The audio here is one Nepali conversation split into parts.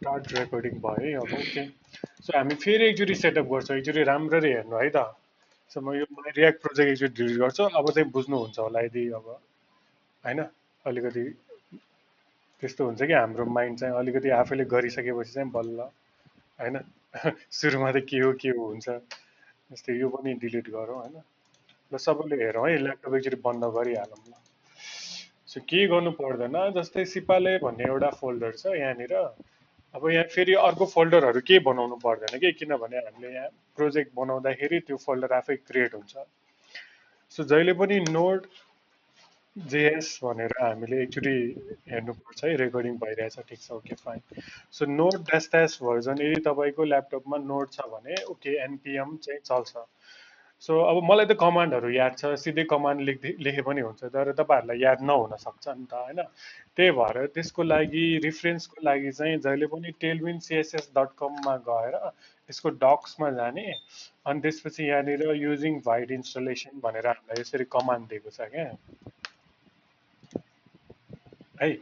स्टार्ट रेकर्डिङ भयो है अब ओके सो हामी फेरि एकचोटि सेटअप गर्छौँ एकचोटि राम्ररी हेर्नु है त सो म यो रियाक्ट प्रोजेक्ट एकचोटि डिलिट गर्छु अब चाहिँ बुझ्नुहुन्छ होला यदि अब होइन अलिकति त्यस्तो हुन्छ कि हाम्रो माइन्ड चाहिँ अलिकति आफैले गरिसकेपछि चाहिँ बल्ल होइन सुरुमा त के हो हुन्छ जस्तै यो पनि डिलिट गरौँ होइन ल सबैले हेरौँ है ल्यापटप एकचोटि बन्द गरिहालौँ ल सो के गर्नु पर्दैन जस्तै सिपाले भन्ने एउटा फोल्डर छ यहाँनिर अब यहाँ फेरि अर्को फोल्डरहरू केही बनाउनु पर्दैन कि किनभने हामीले यहाँ प्रोजेक्ट बनाउँदाखेरि त्यो फोल्डर आफै क्रिएट हुन्छ सो जहिले पनि नोड जेएस भनेर हामीले एकचोटि हेर्नुपर्छ है रेकर्डिङ भइरहेछ ठिक छ okay fine so node dash dash version यदि तपाईँको ल्यापटपमा नोड छ भने ओके एनपिएम चाहिँ चल्छ सो अब मलाई त कमान्डहरू याद छ सिधै कमान्ड लेखे पनि हुन्छ तर तपाईँहरूलाई याद नहुन सक्छ नि त होइन त्यही भएर त्यसको लागि रिफरेन्सको लागि चाहिँ जहिले पनि टेलविन सिएसएस डट कममा गएर यसको डक्समा जाने अनि त्यसपछि यहाँनिर युजिङ भाइड इन्स्टलेसन भनेर हामीलाई यसरी कमान्ड दिएको छ क्या है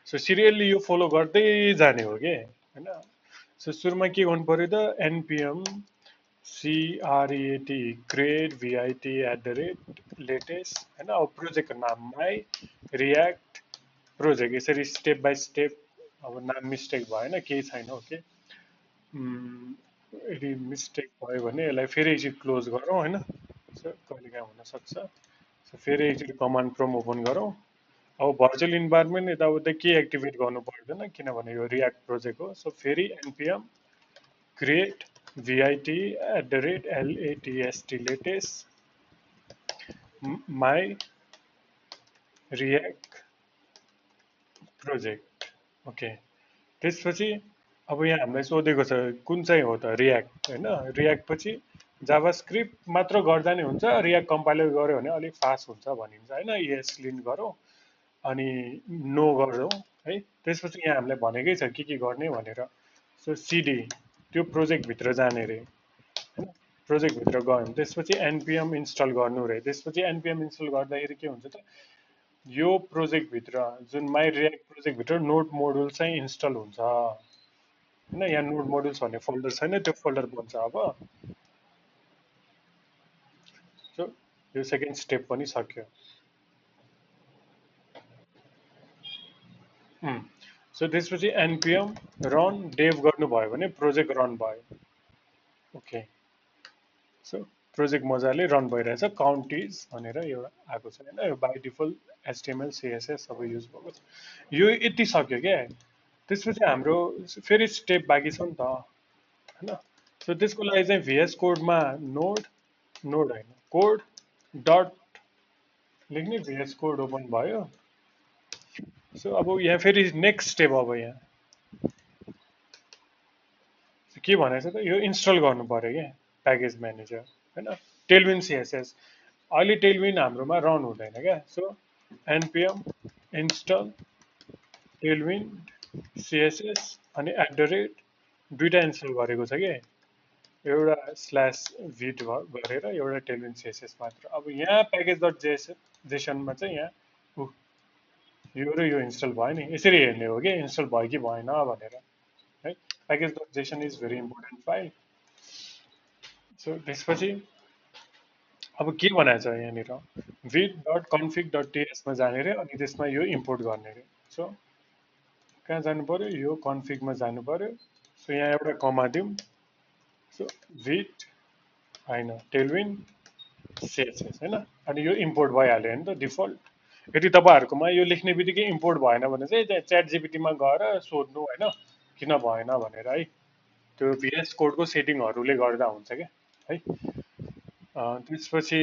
सो सिरियल्ली यो फलो गर्दै जाने हो कि होइन सो सुरुमा के गर्नु पर्यो त NPM C R E A T E create V I T at the rate latest होइन अब प्रोजेक्टको नाममै रियाक्ट प्रोजेक्ट यसरी स्टेप बाई स्टेप अब नाम मिस्टेक भएन केही छैन ओके यदि मिस्टेक भयो भने यसलाई फेरि एकचोटि क्लोज गरौँ होइन सो कहिलेकाहीँ हुनसक्छ सो फेरि एकचोटि कमान्ड प्रोम ओपन गरौँ अब भर्चुअल इन्भाइरोमेन्ट यताउता के एक्टिभेट गर्नु पर्दैन किनभने यो रियाक्ट प्रोजेक्ट हो सो फेरि NPM create V I T at the rate L A T E S T latest my react project okay त्यसपछि अब यहाँ हामीलाई सोधेको छ कुन चाहिँ हो त रियाक्ट होइन रियाक्ट पछि जाभास्क्रिप्ट मात्र गर्दा नै हुन्छ रियाक्ट कम्पाइलर गऱ्यो भने अलिक फास्ट हुन्छ भनिन्छ होइन यस लिन गरौँ अनि नो गर्छौँ है त्यसपछि यहाँ हामीलाई भनेकै छ के गर्ने भनेर सो सिडी त्यो प्रोजेक्टभित्र जाने रे होइन प्रोजेक्टभित्र गयो भने त्यसपछि एनपिएम इन्स्टल गर्नु रे त्यसपछि एनपिएम इन्स्टल गर्दाखेरि के हुन्छ त यो प्रोजेक्टभित्र जुन माई रियाक्ट प्रोजेक्टभित्र नोड मोडुल चाहिँ इन्स्टल हुन्छ होइन यहाँ नोड मोडुल्स भन्ने फोल्डर छैन त्यो फोल्डर बन्छ अब सो यो सेकेन्ड स्टेप पनि सक्यो सो त्यसपछि एनपिएम रन डेभ गर्नुभयो भने प्रोजेक्ट रन भयो ओके सो प्रोजेक्ट मजाले रन भइरहेछ काउन्टिज भनेर एउटा आएको छ होइन यो बाई डिफल्ट एचटिएमएल सिएसएस सबै युज भएको छ यो यति सक्यो क्या त्यसपछि हाम्रो फेरि स्टेप बाँकी छ नि त होइन सो त्यसको लागि चाहिँ भिएस कोडमा नोड नोड होइन कोड डट लेख्ने भिएस कोड ओपन भयो सो अब यहाँ फेरि नेक्स्ट स्टेप अब यहाँ के भनेको छ त यो इन्स्टल गर्नु पर्यो क्या प्याकेज म्यानेजर होइन टेलविन सिएसएस अहिले टेलविन हाम्रोमा रन हुँदैन क्या so npm install Tailwind CSS अनि एट द रेट दुइटा इन्स्टल गरेको छ कि एउटा स्ल्यास भिट गरेर एउटा टेलविन सिएसएस मात्र अब यहाँ प्याकेज डट जेसनमा चाहिँ यहाँ यो र यो इन्स्टल भयो नि यसरी हेर्ने हो कि इन्स्टल भयो कि भएन भनेर है package dot Jason is very important file so त्यसपछि अब के बनाएको छ यहाँनिर भिट डट कन्फिग डट टिएसमा जाने रे अनि त्यसमा यो इम्पोर्ट गर्ने रे सो कहाँ जानु पर्यो यो कन्फिगमा जानु पर्यो सो यहाँ एउटा कमा दिउँ सो भिट होइन टेलविन सिएचएस होइन अनि यो इम्पोर्ट भइहाल्यो नि त डिफल्ट यदि तपाईँहरूकोमा यो लेख्ने बित्तिकै इम्पोर्ट भएन भने चाहिँ त्यहाँ च्याट जिपिटीमा गएर सोध्नु होइन किन भएन भनेर है त्यो भिएस कोडको सेटिङहरूले गर्दा हुन्छ क्या है त्यसपछि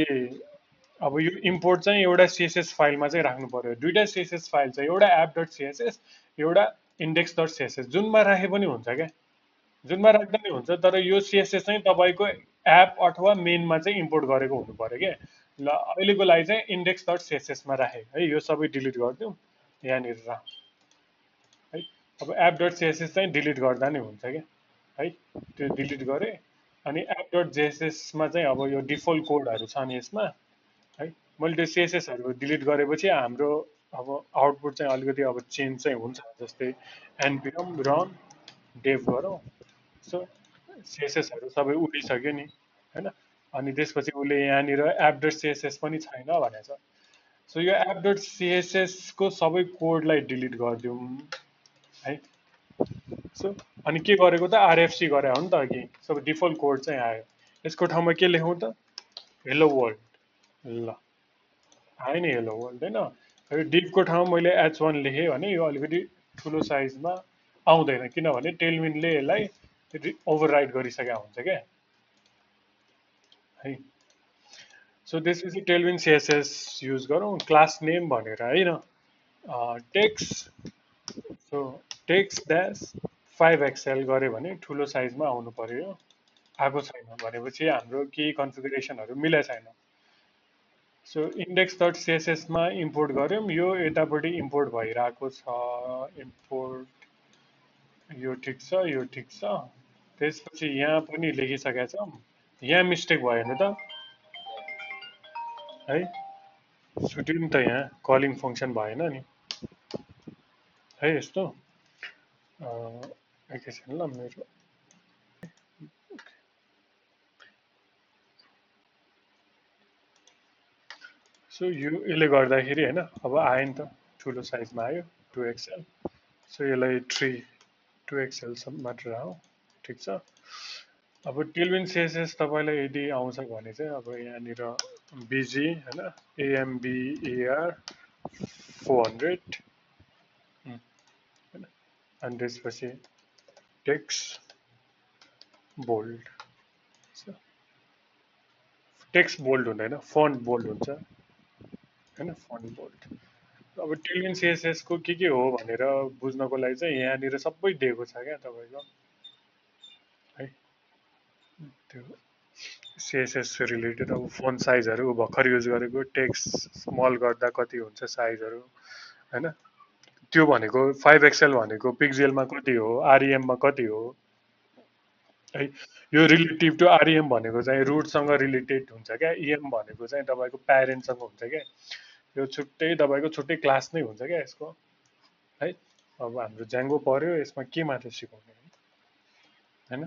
अब यो इम्पोर्ट चाहिँ एउटा सिएसएस फाइलमा चाहिँ राख्नु पर्यो दुइटा सिएसएस फाइल छ एउटा एप डट सिएसएस एउटा इन्डेक्स डट सिएसएस जुनमा राखे पनि हुन्छ क्या जुनमा राख्दा नि हुन्छ तर यो सिएसएस चाहिँ तपाईँको एप अथवा मेनमा चाहिँ इम्पोर्ट गरेको हुनु पर्यो क्या ल अहिलेको लागि चाहिँ इन्डेक्स डट सिएसएसमा राखेँ है यो सबै डिलिट गरिदिउँ यहाँनिर राख है अब एप डट सिएसएस चाहिँ डिलिट गर्दा नि हुन्छ क्या है त्यो डिलिट गरेँ अनि एप डट जेएसएसमा चाहिँ अब यो डिफल्ट कोडहरू छ नि यसमा है मैले त्यो सिएसएसहरू डिलिट गरेपछि हाम्रो अब आउटपुट चाहिँ अलिकति अब चेन्ज चाहिँ हुन्छ जस्तै एनपिएम रन डेभ गरौँ। सो सिएसएसहरू सबै उडिसक्यो नि होइन। अनि त्यसपछि उसले यहाँनिर एप डट सिएसएस पनि छैन भनेछ। सो यो एप डट सिएसएसको सबै कोडलाई डिलिट गरिदिउँ है। सो अनि के गरेको त आरएफसी गरे हो नि त अघि। सो डिफल्ट कोड चाहिँ आयो। यसको ठाउँमा के लेखौँ त हेलो वर्ल्ड। ल आयो नि हेलो वर्ल्ड होइन। यो डिपको ठाउँमा मैले H1 लेखेँ भने यो अलिकति ठुलो साइजमा आउँदैन, किनभने टेलविनले यसलाई ओभरराइड गरिसकेका हुन्छ क्या है। सो त्यसपछि टेलविन सिएसएस युज गरौँ क्लास नेम भनेर होइन। Takes so takes dash 5XL गऱ्यो भने ठुलो साइजमा आउनु पर्यो। आएको छैन भनेपछि हाम्रो केही कन्फिगरेसनहरू मिलेको छैन। सो इन्डेक्स डट सिएसएसमा इम्पोर्ट गऱ्यौँ, यो यतापट्टि इम्पोर्ट भइरहेको छ। इम्पोर्ट यो ठिक छ, यो ठिक छ। त्यसपछि यहाँ पनि लेखिसकेका छौँ। यहाँ मिस्टेक भएन त है। छुट्यो नि त, यहाँ कलिङ फङ्सन भएन नि है यस्तो। एकैछिन ल मेरो। सो यो यसले गर्दाखेरि होइन अब आयो नि त ठुलो साइजमा आयो 2XL। सो यसलाई 2XL मात्र राखौँ ठिक छ। अब टेलविन सिएसएस तपाईँलाई यदि आउँछ भने चाहिँ अब यहाँनिर बिजी होइन AMBAR 400 होइन। अनि त्यसपछि टेक्स्ट बोल्ड, टेक्स्ट बोल्ड हुँदैन फन्ट बोल्ड हुन्छ होइन, फन्ट बोल्ड। अब टेलविन सिएसएसको के हो भनेर बुझ्नको लागि चाहिँ यहाँनिर सबै दिएको छ क्या तपाईँको है। त्यो सिएसएस रिलेटेड अब फोन साइजहरू भर्खर युज गरेको टेक्स्ट स्मल गर्दा कति हुन्छ साइजहरू होइन। त्यो भनेको 5XL भनेको पिक्जेलमा कति हो, आरइएममा कति हो है। यो रिलेटिभ टु आरइएम भनेको चाहिँ रुटसँग रिलेटेड हुन्छ क्या। इएम भनेको चाहिँ तपाईँको प्यारेन्टसँग हुन्छ क्या। यो छुट्टै तपाईँको छुट्टै क्लास नै हुन्छ क्या यसको है। अब हाम्रो ज्याङ्गो पर्यो यसमा के मात्र सिकाउने होइन।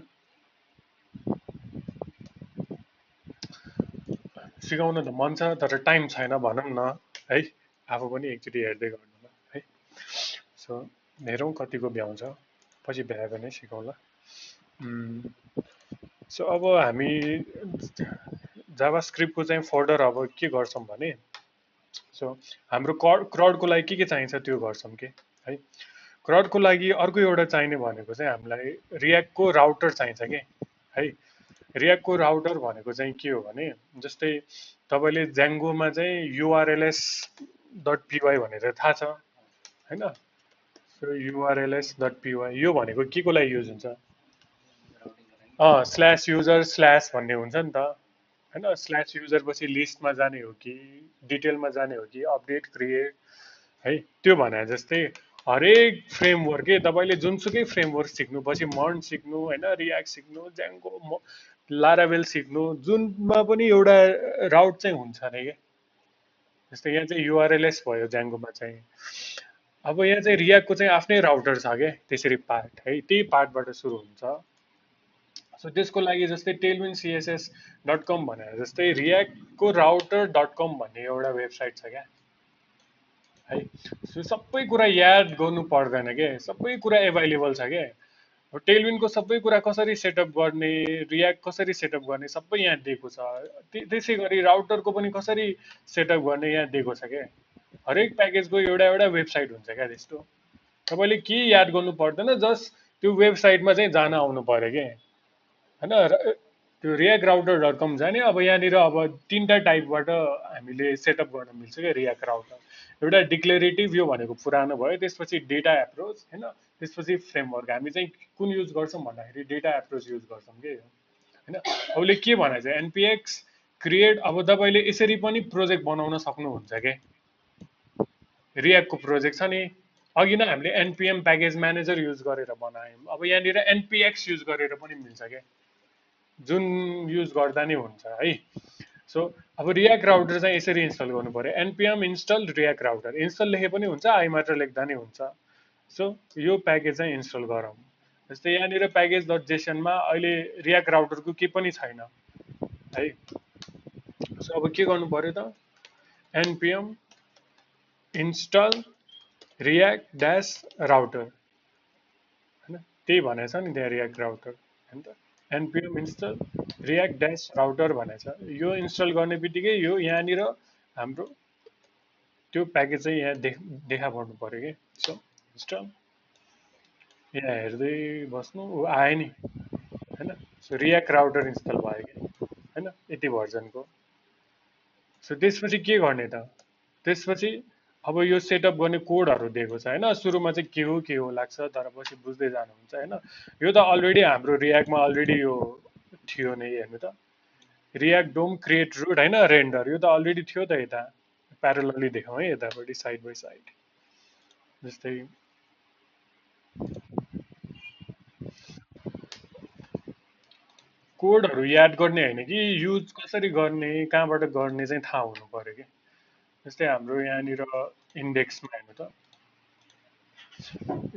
सिकाउन त मन छ तर टाइम छैन भनौँ न है। आफू पनि एकचोटि हेर्दै गर्नु ल है। सो हेरौँ कतिको भ्याउँछ, पछि भ्यायो भने सिकाउँला। सो अब हामी जावा स्क्रिप्टको चाहिँ फोल्डर अब के गर्छौँ भने, सो हाम्रो क्रडको लागि के चाहिन्छ त्यो गर्छौँ कि है। क्रडको लागि अर्को एउटा चाहिने भनेको चाहिँ हामीलाई रियाक्टको राउटर चाहिन्छ कि है। रियाक्टको राउटर भनेको चाहिँ के हो भने जस्तै तपाईँले ज्याङ्गोमा चाहिँ युआरएलएस डट पिवाई भनेर थाहा छ होइन। सो युआरएलएस डट पिवाई यो भनेको के को लागि युज हुन्छ, स्ल्यास युजर स्ल्यास भन्ने हुन्छ नि त होइन। स्ल्यास युजर पछि लिस्टमा जाने हो कि डिटेलमा जाने हो कि अपडेट क्रिएट है। त्यो भने जस्तै हरेक फ्रेमवर्क तपाईँले जुनसुकै फ्रेमवर्क सिक्नु, पछि मर्न सिक्नु होइन, रियाक्ट सिक्नु, ज्याङ्गो लारावेल सिक्नु, जुनमा पनि एउटा राउट चाहिँ हुन्छ अरे क्या। जस्तै यहाँ चाहिँ युआरएलएस भयो ज्याङ्गोमा चाहिँ। अब यहाँ चाहिँ रियाक्टको चाहिँ आफ्नै राउटर छ क्या, त्यसरी पार्ट है, त्यही पार्टबाट सुरु हुन्छ। सो त्यसको लागि जस्तै टेलविन सिएसएस डट कम भनेर जस्तै रियाक्टको राउटर डट कम भन्ने एउटा वेबसाइट छ क्या है। सो सबै कुरा याद गर्नु पर्दैन के, सबै कुरा एभाइलेबल छ क्या। टेलविनको सबै कुरा कसरी सेटअप गर्ने, रियाक्ट कसरी सेटअप गर्ने सबै यहाँ दिएको छ। त्यसै गरी राउटरको पनि कसरी सेटअप गर्ने यहाँ दिएको छ क्या। हरेक प्याकेजको एउटा एउटा वेबसाइट हुन्छ क्या त्यस्तो। तपाईँले के याद गर्नु पर्दैन, जस्ट त्यो वेबसाइटमा चाहिँ जान आउनु पर्यो क्या होइन। त्यो रियाक्ट राउटर डट कम जाने। अब यहाँनिर अब तिनवटा टाइपबाट हामीले सेटअप गर्न मिल्छ क्या रियाक्ट राउटर। एउटा डिक्लेरेटिभ, यो भनेको पुरानो भयो। त्यसपछि डेटा एप्रोच होइन। त्यसपछि फ्रेमवर्क। हामी चाहिँ कुन युज गर्छौँ भन्दाखेरि डेटा एप्रोच युज गर्छौँ कि होइन। उसले के भने चाहिँ एनपिएक्स क्रिएट। अब तपाईँले यसरी पनि प्रोजेक्ट बनाउन सक्नुहुन्छ क्या। रियाक्टको प्रोजेक्ट छ नि, अघि नै हामीले एनपिएम प्याकेज म्यानेजर युज गरेर बनायौँ। अब यहाँनिर एनपिएक्स युज गरेर पनि मिल्छ क्या, जुन युज गर्दा नै हुन्छ है। सो अब रियाक्ट राउटर चाहिँ यसरी इन्स्टल गर्नु पर्यो, npm install react router. Install लेखे पनि हुन्छ, आई मात्र लेख्दा नै हुन्छ। सो यो प्याकेज चाहिँ इन्स्टल गरौँ। जस्तै यहाँनिर प्याकेज डट जेसनमा अहिले रियाक्ट राउटरको केही पनि छैन है। सो अब के गर्नु पर्यो त, npm install react dash router होइन, त्यही भनेछ नि त्यहाँ रियाक्ट राउटर होइन त, npm install react dash router भनेछ। यो इन्स्टल गर्ने बित्तिकै यो यहाँनिर हाम्रो त्यो प्याकेज चाहिँ यहाँ देखा पर्नु पर्यो कि। सो इन्स्टल, यहाँ हेर्दै बस्नु, ऊ आयो नि होइन। सो रियाक्ट राउटर इन्स्टल भयो कि होइन, यति भर्जनको। सो त्यसपछि के गर्ने त, त्यसपछि अब यो सेटअप गर्ने कोडहरू दिएको छ होइन। सुरुमा चाहिँ के हो लाग्छ, तर पछि बुझ्दै जानुहुन्छ होइन। यो त अलरेडी हाम्रो रियाक्टमा अलरेडी यो थियो नै, हेर्नु त, रियाक्ट डोम क्रिएट रुट होइन, रेन्डर, यो त अलरेडी थियो त यता। प्यारलली देखाउँ है यतापट्टि साइड बाई साइड। जस्तै कोडहरू याद गर्ने होइन कि युज कसरी गर्ने, कहाँबाट गर्ने चाहिँ थाहा हुनु पर्यो कि। जस्तै हाम्रो यहाँनिर इन्डेक्समा हेर्नु त,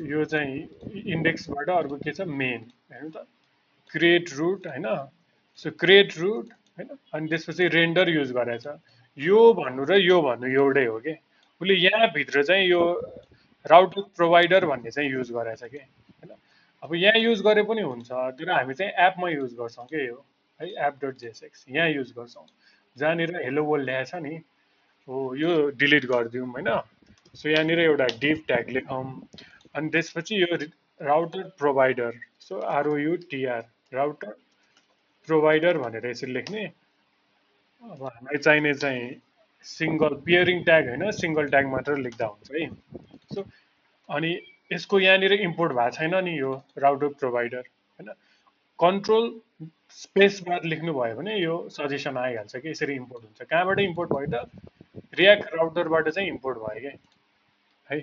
यो चाहिँ इन्डेक्सबाट अर्को के छ, मेन हेर्नु त, क्रिएट रुट होइन। सो क्रिएट रुट होइन, अनि त्यसपछि रेन्डर युज गरेछ। यो भन्नु र यो भन्नु एउटै हो कि। उसले यहाँभित्र चाहिँ यो राउटर प्रोभाइडर भन्ने चाहिँ युज गरेछ कि होइन। अब यहाँ युज गरे पनि हुन्छ, तर हामी चाहिँ एपमा युज गर्छौँ कि यो है, एप डट जेएसएक्स यहाँ युज गर्छौँ, जहाँनिर हेलो वर्ल्ड ल्याएछ नि, हो यो डिलिट गरिदिउँ होइन। सो यहाँनिर एउटा डिभ ट्याग लेखौँ, अनि त्यसपछि यो router provider, so R O U T R router provider भनेर यसरी लेख्ने। अब हामीलाई चाहिने चाहिँ सिङ्गल पियरिङ ट्याग होइन, सिङ्गल ट्याग मात्र लेख्दा हुन्छ है। सो अनि यसको यहाँनिर इम्पोर्ट भएको छैन नि यो राउटर प्रोभाइडर होइन। कन्ट्रोल स्पेस बार लेख्नुभयो भने यो सजेसन आइहाल्छ कि यसरी इम्पोर्ट हुन्छ। कहाँबाट इम्पोर्ट भयो त, रियाक्ट राउटरबाट चाहिँ इम्पोर्ट भयो कि है।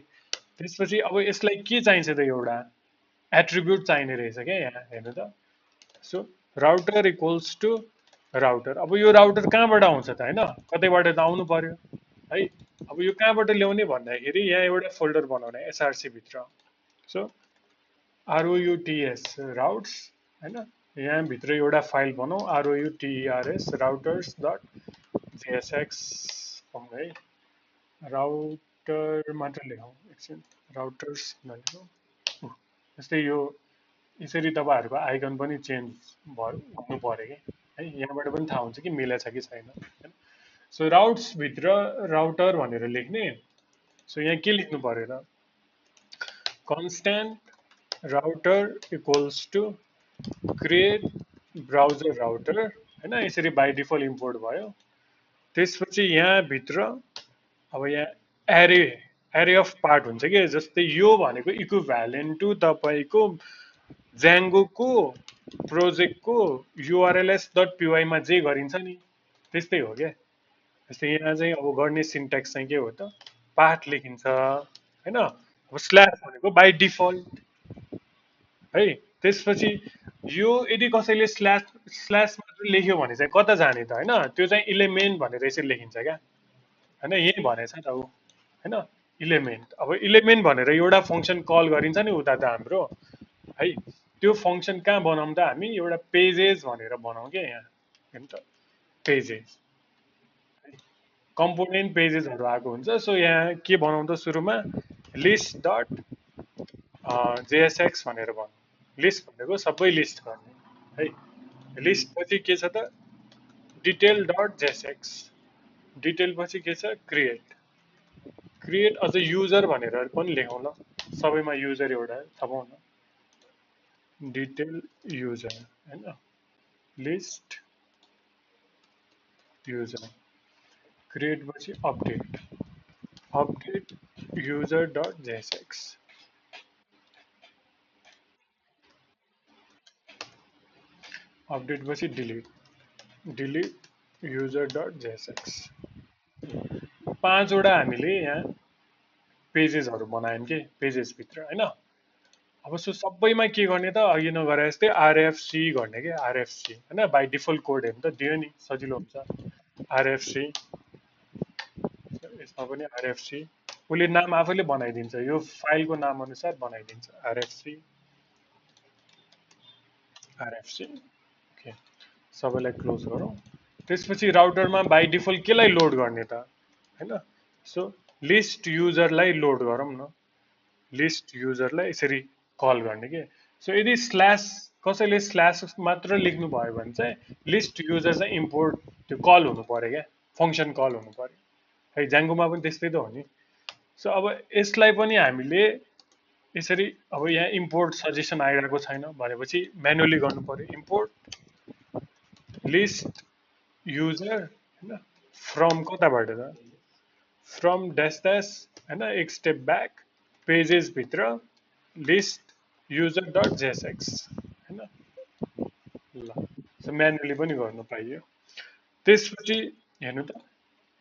त्यसपछि अब यसलाई के चाहिन्छ त, एउटा एट्रिब्युट चाहिने रहेछ क्या यहाँ हेर्नु त। So router equals to router, अब यो राउटर कहाँबाट आउँछ त होइन, कतैबाट त आउनु पर्यो है। अब यो कहाँबाट ल्याउने भन्दाखेरि यहाँ एउटा फोल्डर बनाउने एसआरसी भित्र। सो आरओयुटिएस राउट्स होइन, यहाँभित्र एउटा फाइल बनाऊ आरओयुटिआरएस राउटर्स डट जेएसएक्स है। राउटर मात्र लेखौँ एकछिन, राउटर्स नलेखौँ। जस्तै यो यसरी तपाईँहरूको आइकन पनि चेन्ज हुनु पऱ्यो कि है, यहाँबाट पनि थाहा हुन्छ कि मिलेछ कि छैन होइन। सो राउट्सभित्र राउटर भनेर लेख्ने। सो यहाँ के लेख्नु पऱ्यो त, constant router equals to create browser router होइन, यसरी बाई डिफल्ट इम्पोर्ट भयो। त्यसपछि यहाँभित्र अब यहाँ एरे एरे अफ पार्ट हुन्छ कि, जस्तै यो भनेको इक्विभ्यालेन्ट टु तपाईँको ज्याङ्गोको प्रोजेक्टको युआरएलएस डट पिवाईमा जे गरिन्छ नि त्यस्तै हो क्या। जस्तै यहाँ चाहिँ अब गर्ने सिन्ट्याक्स चाहिँ के हो त, पाथ लेखिन्छ होइन। अब स्ल्यास भनेको बाई डिफल्ट है। त्यसपछि यो यदि कसैले स्ल्यास स्ल्यास मात्र लेख्यो भने चाहिँ कता जाने त होइन, त्यो चाहिँ इलेमेन्ट भनेर यसरी लेखिन्छ क्या होइन, यही भनेछ त ऊ होइन, इलेमेन्ट। अब इलेमेन्ट भनेर एउटा फङ्सन कल गरिन्छ नि उता त हाम्रो है। त्यो फङ्सन कहाँ बनाऊँ त हामी, एउटा पेजेस भनेर बनाऊँ क्या यहाँ हेर्नु त, पेजेस कम्पोनेन्ट पेजेसहरू आएको हुन्छ। सो यहाँ के बनाउँ त, सुरुमा लिस्ट डट जेएसएक्स भनेर बनाऊँ। लिस्ट भनेको सबै लिस्ट गर्ने है। लिस्ट पछि के छ त, डिटेल डट जेएसएक्स, डिटेल पछि के छ, क्रिएट, क्रिएट अझ युजर भनेर पनि लेखौँ ल, सबैमा युजर एउटा थपौँ न, डिटेल युजर होइन, लिस्ट युजर, क्रिएट पछि update, update user dot JSX, update पछि delete, delete user dot JSX. पाँचवटा हामीले यहाँ पेजेसहरू बनायौँ कि पेजेसभित्र होइन। अब सो सबैमा के गर्ने त, अघि नगरे जस्तै आरएफसी गर्ने कि, आरएफसी होइन, बाई डिफल्ट कोड हेर्नु त दियो नि, सजिलो हुन्छ आरएफसी। यसमा पनि आरएफसी उसले नाम आफैले बनाइदिन्छ, यो फाइलको नाम अनुसार बनाइदिन्छ आरएफसी। आरएफसी ओके सबैलाई क्लोज गरौँ त्यसपछि राउटरमा बाई डिफल्ट केलाई लोड गर्ने त हैन सो लिस्ट युजरलाई लोड गरौँ न लिस्ट युजरलाई यसरी कल गर्ने के सो यदि स्ल्यास कसैले स्ल्यास मात्र लेख्नु भयो भने चाहिँ लिस्ट युजर चाहिँ इम्पोर्ट त्यो कल हुनु पर्यो क्या फङ्सन कल हुनु पर्यो है ज्याङ्गोमा पनि त्यस्तै त हो नि सो अब यसलाई पनि हामीले यसरी अब यहाँ इम्पोर्ट सजेसन आइरहेको छैन भनेपछि म्यानुअली गर्नु पर्यो इम्पोर्ट लिस्ट युजर होइन फ्रम कताबाट त फ्रम ड्यास ड्यास होइन एक स्टेप ब्याक पेजेसभित्र लिस्ट युजर डट जेएसएक्स होइन ल सो म्यानुअली पनि गर्नु पाइयो त्यसपछि हेर्नु त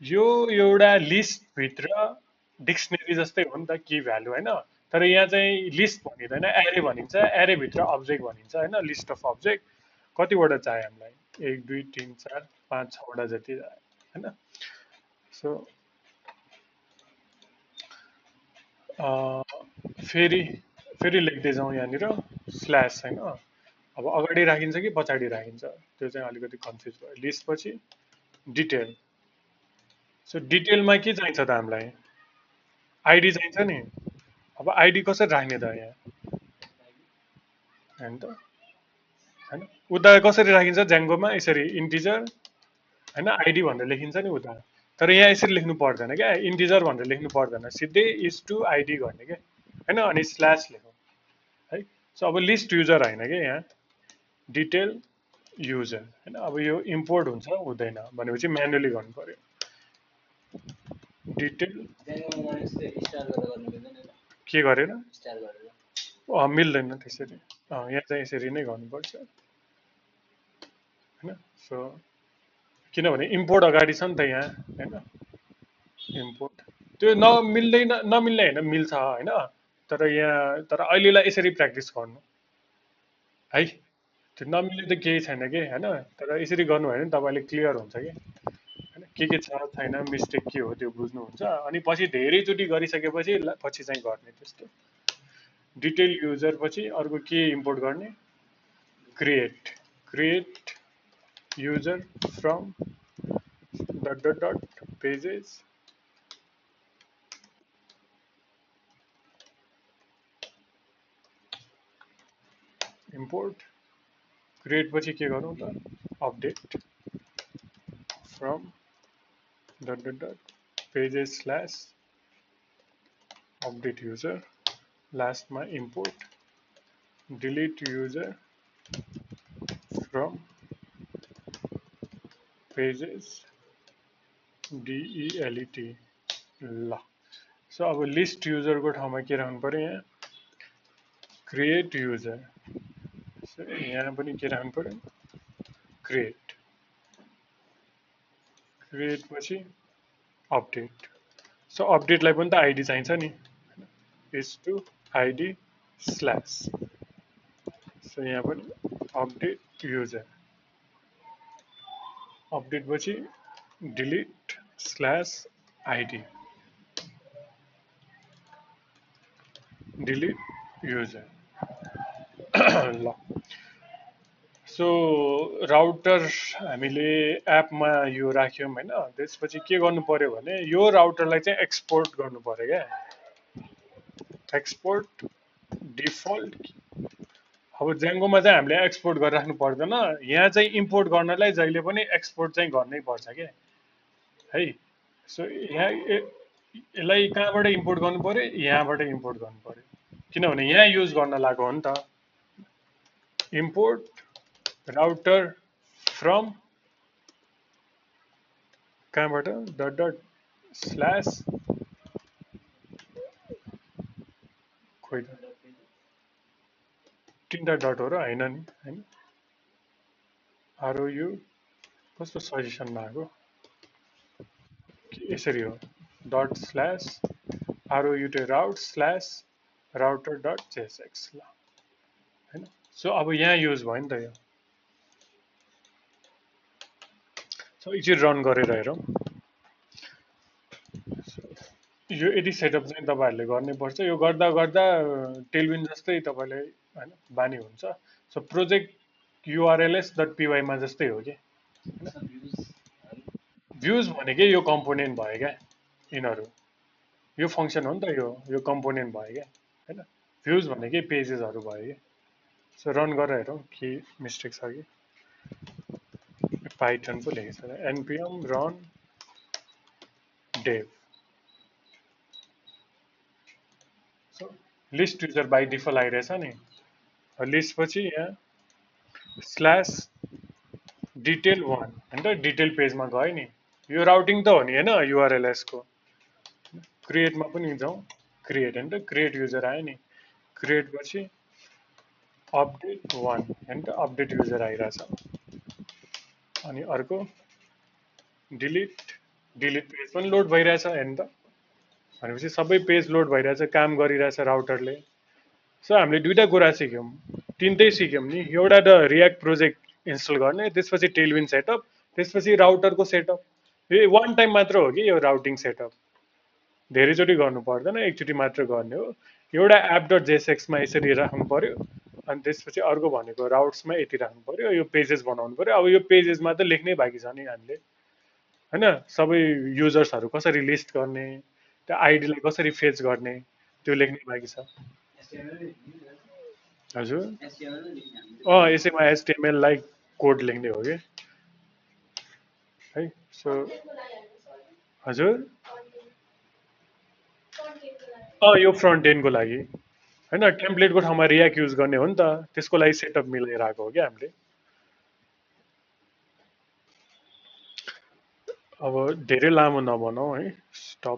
यो एउटा लिस्टभित्र डिक्सनरी जस्तै हो नि त की भ्यालु होइन तर यहाँ चाहिँ लिस्ट भनिँदैन एरे भनिन्छ एरेभित्र अब्जेक्ट भनिन्छ होइन लिस्ट अफ अब्जेक्ट कतिवटा चाहियो हामीलाई 1 2 3 4 5 6वटा जति होइन सो फेरि फेरि लेख्दै जाउँ यहाँनिर स्ल्यास होइन अब अगाडि राखिन्छ कि पछाडि राखिन्छ त्यो चाहिँ अलिकति कन्फ्युज भयो लिस्ट पछि डिटेल सो डिटेलमा के चाहिन्छ त हामीलाई आइडी चाहिन्छ नि अब आइडी कसरी राख्ने त यहाँ होइन त होइन उता कसरी राखिन्छ ज्याङ्गोमा यसरी इन्टिजर होइन आइडी भनेर लेखिन्छ नि उता तर यहाँ यसरी लेख्नु पर्दैन क्या इन्टिजर भनेर लेख्नु पर्दैन सिधै इज टु आइडी गर्ने क्या होइन अनि स्ल्यास लेखौँ है सो अब लिस्ट युजर होइन क्या यहाँ डिटेल युजर होइन अब यो इम्पोर्ट हुन्छ हुँदैन भनेपछि म्यानुअली गर्नु पर्यो डिटेल के गरेर मिल्दैन त्यसरी यहाँ चाहिँ यसरी नै गर्नुपर्छ होइन सो किनभने इम्पोर्ट अगाडि छ नि त यहाँ होइन इम्पोर्ट त्यो नमिल्ने होइन मिल्छ होइन तर यहाँ तर अहिलेलाई यसरी प्र्याक्टिस गर्नु है त्यो नमिल्ने त केही छैन कि होइन तर यसरी गर्नु भयो भने तपाईँले क्लियर हुन्छ कि होइन के छ छैन मिस्टेक के हो त्यो बुझ्नुहुन्छ अनि पछि धेरैचोटि गरिसकेपछि पछि चाहिँ गर्ने त्यस्तो डिटेल युजर पछि अर्को के इम्पोर्ट गर्ने create user from dot pages import create पछि के गरौँ त update from dot pages slash update user लास्टमा import delete user from pages DELET ल सो अब लिस्ट युजरको ठाउँमा के राख्नु पर्यो यहाँ क्रिएट युजर सो यहाँ पनि के राख्नु पर्यो क्रिएट पछि अपडेट सो अपडेटलाई पनि त आइडी चाहिन्छ नि is to ID slash so यहाँ पनि अपडेट युजर अपडेट पछि delete slash ID delete user ल सो राउटर हामीले एपमा यो राख्यौँ होइन त्यसपछि के गर्नु पर्यो भने यो राउटरलाई चाहिँ एक्सपोर्ट गर्नु पर्यो क्या एक्सपोर्ट डिफल्ट अब ज्याङ्गोमा चाहिँ हामीले एक्सपोर्ट गरेर राख्नु पर्दैन यहाँ चाहिँ इम्पोर्ट गर्नलाई जहिले पनि एक्सपोर्ट चाहिँ गर्नै पर्छ क्या है सो यहाँ यसलाई कहाँबाट इम्पोर्ट गर्नु पर्यो यहाँबाट इम्पोर्ट गर्नु पर्यो किनभने यहाँ युज गर्न लागेको हो नि त इम्पोर्ट राउटर फ्रम कहाँबाट डट स्ल्यास खोइ त तिनवटा डट हो र होइन नि होइन आरओयु कस्तो सजेसनमा आएको यसरी हो डट स्ल्यास आरओयुटे राउट स्ल्यास राउटर डट जेएसएक्स ल होइन सो अब यहाँ युज भयो नि त यो सो एकचोटि रन गरेर हेरौँ यो यदि सेटअप चाहिँ तपाईँहरूले गर्नै पर्छ यो गर्दा टेलविन जस्तै तपाईँलाई होइन बानी हुन्छ सो प्रोजेक्ट urls.py मा जस्तै हो कि भ्युज भनेकै यो कम्पोनेन्ट भयो क्या यिनीहरू यो फङ्सन हो नि त यो कम्पोनेन्ट भयो क्या होइन भ्युज भनेकै पेजेसहरू भयो कि सो रन गरेर हेरौँ के मिस्टेक छ कि पाइथन पो लेखेको छ npm run dev so list user by default आइरहेछ नि लिस्ट पछि यहाँ स्ल्यास डिटेल वान होइन त डिटेल पेजमा गयो नि यो राउटिङ त हो नि होइन युआरएलएसको क्रिएटमा पनि जाउँ क्रिएट होइन त क्रिएट युजर आयो नि क्रिएट पछि अपडेट वान होइन त अपडेट युजर आइरहेछ अनि अर्को डिलिट डिलिट पेज पनि लोड भइरहेछ हेर्नु त भनेपछि सबै पेज लोड भइरहेछ काम गरिरहेछ राउटरले सो हामीले दुईवटा कुरा सिक्यौँ तिनटै सिक्यौँ नि एउटा त रियाक्ट प्रोजेक्ट इन्स्टल गर्ने त्यसपछि टेलविन सेटअप त्यसपछि राउटरको सेटअप यो वान टाइम मात्र हो कि यो राउटिङ सेटअप धेरैचोटि गर्नु पर्दैन एकचोटि मात्र गर्ने हो एउटा एप डट जेएसएक्समा यसरी राख्नु पर्यो अनि त्यसपछि अर्को भनेको राउट्समा यति राख्नु पर्यो यो पेजेस बनाउनु पर्यो अब यो पेजेसमा त लेख्नै बाँकी छ नि हामीले होइन सबै युजर्सहरू कसरी लिस्ट गर्ने त्यो आइडीलाई कसरी फेच गर्ने त्यो लेख्नै बाँकी छ हजुर यसैमा एचटिएमएल लाइक कोड लेख्ने हो कि है सो हजुर यो फ्रन्ट एन्डको लागि होइन टेम्प्लेटको ठाउँमा रियाक्ट युज गर्ने हो नि त त्यसको लागि सेटअप मिलाएर आएको हो क्या हामीले अब धेरै लामो नबनाऊ है स्टप